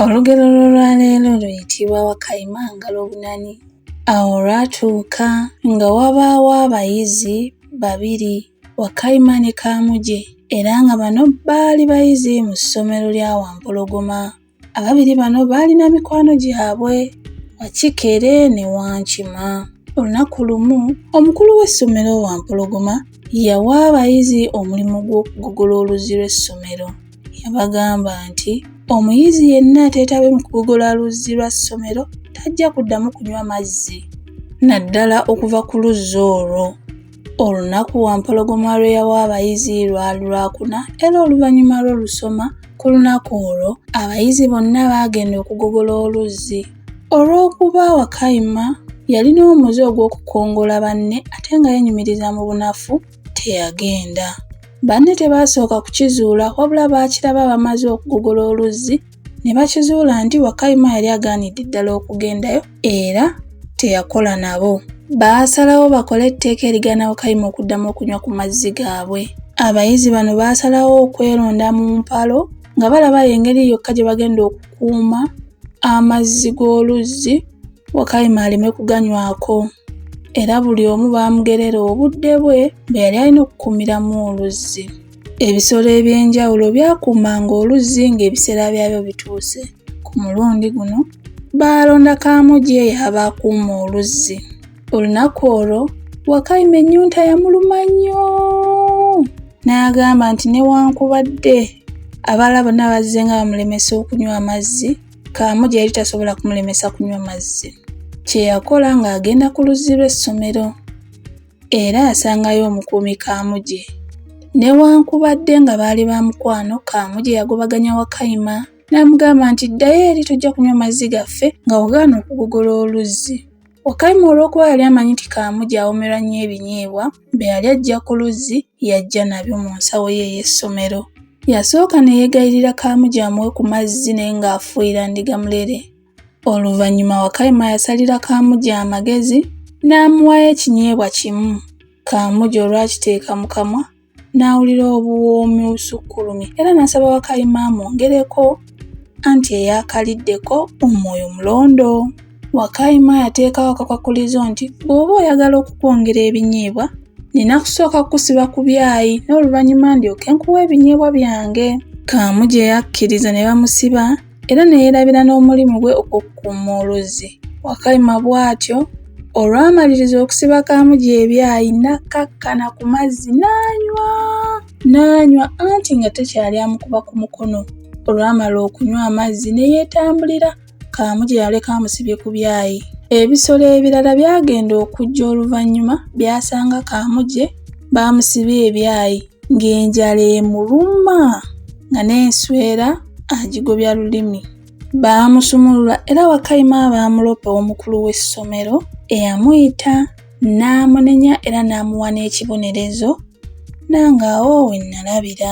Olugero lw'olwaleero luyitibwa Wakayima Ngalobunani. Awo olwatuuka nga wabaawo abayizi babiri, Wakayima ne Kaamuje, era nga bano baali bayizi mu ssomero lya Wampologoma. Ababiri bano baalina mikwano gyabwe, Wakikere ne Wankima. Olunaku lumu, omukulu w'essomero Wampologoma yawa abayizi omulimu gw'okugogola oluzzi lw'essomero. Yabagamba nti omuyizi yenna ateetabe mu kugogola luzzi lwa ssomero tajja kuddamu kunywa mazzi naddala okuva ku luzzi olwo. Olunaku Wampologoma lwe yawa abayizi lwali Lwakuna era oluvannyuma lw'olusoma ku lunaku olwo abayizi bonna baagenda okugogola oluzzi. Olw'okuba Wakayima yalina omuze ogw'okukongola banne ate nga yeenyumiriza mu bunafu, teyagenda. Banne tebaasooka kukizuula wabula baakiraba bamaze okugogola oluzzi ne bakizuula nti Wakayima yali agaanidde ddala okugendayo era teyakola nabo. Baasalawo bakole etteeka erigaana Wakayima okuddamu okunywa ku mazzi gaabwe. Abayizi bano baasalawo okweronda mu mpalo nga balaba y'engeri yokka gye bagenda okukuuma amazzi g'oluzzi Wakayima aleme kuganywako. Era buli omu baamugerera obudde bwe bwe yali alina okukuumiramu oluzzi. Ebisolo eby'enjawulo byakuumanga oluzzi ng'ebiseera byabyo bituuse. Ku mulundi guno baalonda Kaamuje y'aba akuuma oluzzi. Olunaku olwo Wakayima ennyonta yamuluma nnyo n'agamba nti newankubadde abalala bonna bazze nga bamulemesa okunywa amazzi, Kaamuje yali tasobola kumulemesa kunywa mazzi. Kye yakola ng'agenda ku luzzi lw'essomero era yasangayo omukuumi Kaamuje. Newankubadde nga baali ba mukwano, Kaamuje yagobaganya Wakayima n'amugamba nti ddayo eri tojja kunywa mazzi gaffe nga wagaana okugogola oluzzi. Wakayima olw'okuba yali amanyi nti Kaamuje awoomerwa nnyo ebinyeebwa, bwe yali ajja ku luzzi yajja nabyo mu nsawo ye ey'essomero. Yasooka ne yeegayirira Kaamuje amuwe ku mazzi naye ng'afuuyira ndiga mulere. Oluvannyuma Wakayima yasalira Kaamuje amagezi n'amuwaayo ekinyeebwa kimu. Kaamuje olwakiteeka mu kamwa n'awulira obuwoomi obusukkulumye era n'asaba Wakayima amwongereko anti eyakaliddeko omwoyo mulondo. Wakayima yateekawo akakwakulizo nti bw'oba oyagala okukwongera ebinyeebwa nina kusooka kukusiba ku byayi n'oluvannyuma ndyoke nkuwe ebinyeebwa byange. Kaamuje yakkiriza ne bamusiba era ne yeerabira n'omulimu gwe ogw'okukuuma oluzzi. Wakayima bw'atyo olwamaliriza okusiba Kaamuje ebyayi n'akkakkana ku mazzi n'anywa n'anywa anti nga tekyali amukuba ku mukono. Olwamala okunywa amazzi ne yeetambulira Kaamuje yaleka amusibye ku byayi. Ebisolo ebirala byagenda okujja oluvannyuma byasanga Kaamuje baamusibye ebyayi ng'enjala emuluma nga n'enswera agigobya lulimi. Baamusumulula era Wakayima baamuloopa omukulu w'essomero eyamuyita n'amunenya era n'amuwa n'ekibonerezo nange awo we nnalabira.